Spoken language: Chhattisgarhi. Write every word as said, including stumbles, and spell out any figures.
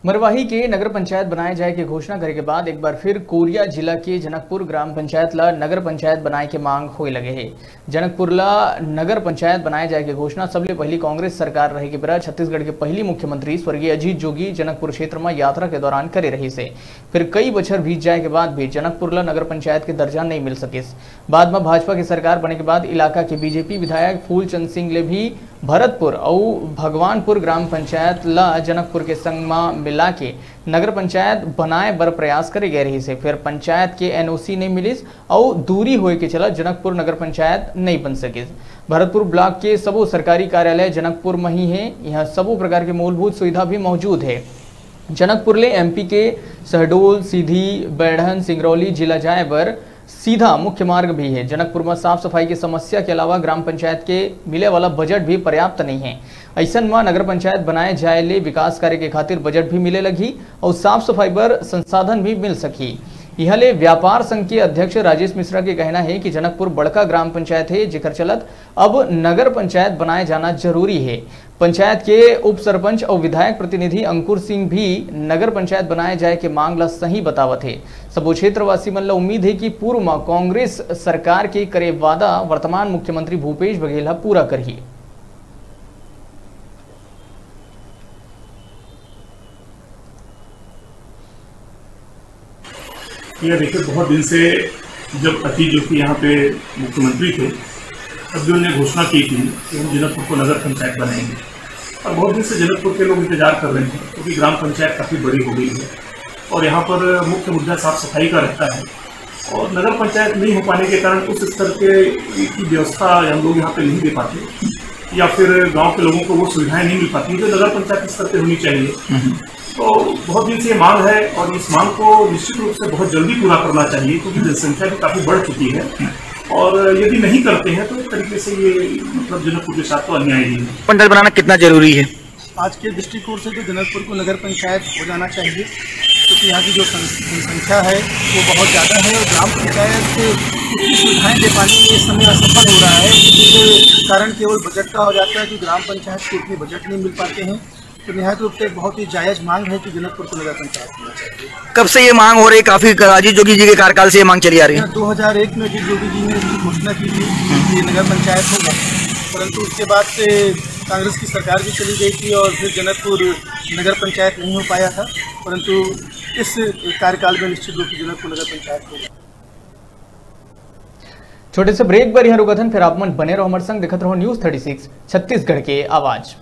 मरवाही के नगर पंचायत बनाए जाए के घोषणा करे के बाद एक बार फिर कोरिया जिला के जनकपुर ग्राम पंचायत ला नगर पंचायत बनाए के मांग होए लगे हे। जनकपुर ला नगर पंचायत बनाए जाए के घोषणा सबले पहली कांग्रेस सरकार रहे के बेरा छत्तीसगढ़ के पहली मुख्यमंत्री स्वर्गीय अजीत जोगी जनकपुर क्षेत्र म यात्रा के दौरान करे रहिस हे। फिर कई बछर बीत जाए के बाद भी जनकपुर ला नगर पंचायत के दर्जा नहीं मिल सकिस। बाद म भाजपा के सरकार बने के बाद इलाका के बीजेपी विधायक फूलचंद सिंह ले भी भरतपुर अउ भगवानपुर ग्राम पंचायत ला जनकपुर के संग म मिला के नगर पंचायत बनाए बर प्रयास करे गए रहिस हे। फिर पंचायत के एनओसी नहीं मिलिस अउ दूरी होए के चलत जनकपुर नगर पंचायत नहीं बन सकिस। भरतपुर ब्लॉक के सबो सरकारी कार्यालय जनकपुर म ही हे। यहाँ सबो प्रकार के मूलभूत सुविधा भी मौजूद हे। जनकपुर ले एमपी के शहडोल, सीधी, बैढ़न, सिंगरौली जिला जाए बर सीधा मुख्य मार्ग भी हे। जनकपुर म साफ सफाई के समस्या के अलावा ग्राम पंचायत के मिले वाला बजट भी पर्याप्त नहीं हे। अइसन म नगर पंचायत बनाए जाए ले विकास कार्य के खातिर बजट भी मिले लगही अउ साफ सफाई बर संसाधन भी मिल सकही। इहाँ ले व्यापार संघ के अध्यक्ष राजेश मिश्रा के कहना हे कि जनकपुर बड़का ग्राम पंचायत हे, जेकर चलत अब नगर पंचायत बनाए जाना जरूरी हे। पंचायत के उप सरपंच अउ विधायक प्रतिनिधि अंकुर सिंह भी नगर पंचायत बनाए जाए के मांग ला सही बतावत हे। सबो क्षेत्रवासी मन ला उम्मीद हे कि पूर्व म कांग्रेस सरकार के करे वादा वर्तमान मुख्यमंत्री भूपेश बघेल ह पूरा करही। ये देखिए, बहुत दिन से जब अतीत जो कि यहाँ पे मुख्यमंत्री थे, तब भी उन्होंने घोषणा की थी कि हम जनकपुर को नगर पंचायत बनाएंगे। और बहुत दिन से जनकपुर के लोग इंतजार कर रहे हैं, क्योंकि ग्राम पंचायत काफ़ी बड़ी हो गई है और यहाँ पर मुख्य मुद्दा साफ सफाई का रहता है। और नगर पंचायत नहीं हो पाने के कारण उस स्तर के की व्यवस्था हम लोग यहाँ पे नहीं दे पाते, या फिर गांव के लोगों को वो सुविधाएं नहीं मिल पाती जो नगर पंचायत स्तर पे होनी चाहिए। तो बहुत दिन से ये मांग है और इस मांग को निश्चित रूप से बहुत जल्दी पूरा करना चाहिए, क्योंकि जनसंख्या भी काफ़ी बढ़ चुकी है और यदि नहीं करते हैं तो एक तरीके से ये, मतलब, जनकपुर के साथ तो अन्याय ही है। पंचायत बनाना कितना जरूरी है? आज के दृष्टिकोण से तो जनकपुर को नगर पंचायत हो जाना चाहिए, क्योंकि यहाँ की जो सं-, जनसंख्या है, वो बहुत ज़्यादा है और ग्राम पंचायत को इतनी सुविधाएं दे पाने में इस समय असफल हो रहा है, जिसके कारण केवल बजट का हो जाता है कि ग्राम पंचायत को इतने बजट नहीं मिल पाते हैं। तो निहायत रूप से एक बहुत ही जायज़ मांग है कि जनकपुर को नगर पंचायत होना चाहिए। कब से ये मांग हो रही? काफी अजीत जोगी जी के कार्यकाल से ये मांग चली आ रही है। दो हज़ार एक में अजीत जोगी जी ने इसकी घोषणा की थी कि ये नगर पंचायत होगा, परंतु उसके बाद से कांग्रेस की सरकार भी चली गई थी और फिर जनकपुर नगर पंचायत नहीं हो पाया था, परंतु इस कार्यकाल में निश्चित रूप से जनकपुर नगर पंचायत होगा। छोटे से ब्रेक बर यहाँ रुकथन, फिर आप मन बने रहो हमारे संग, देखत रहो न्यूज़ थर्टी सिक्स छत्तीसगढ़ के आवाज़।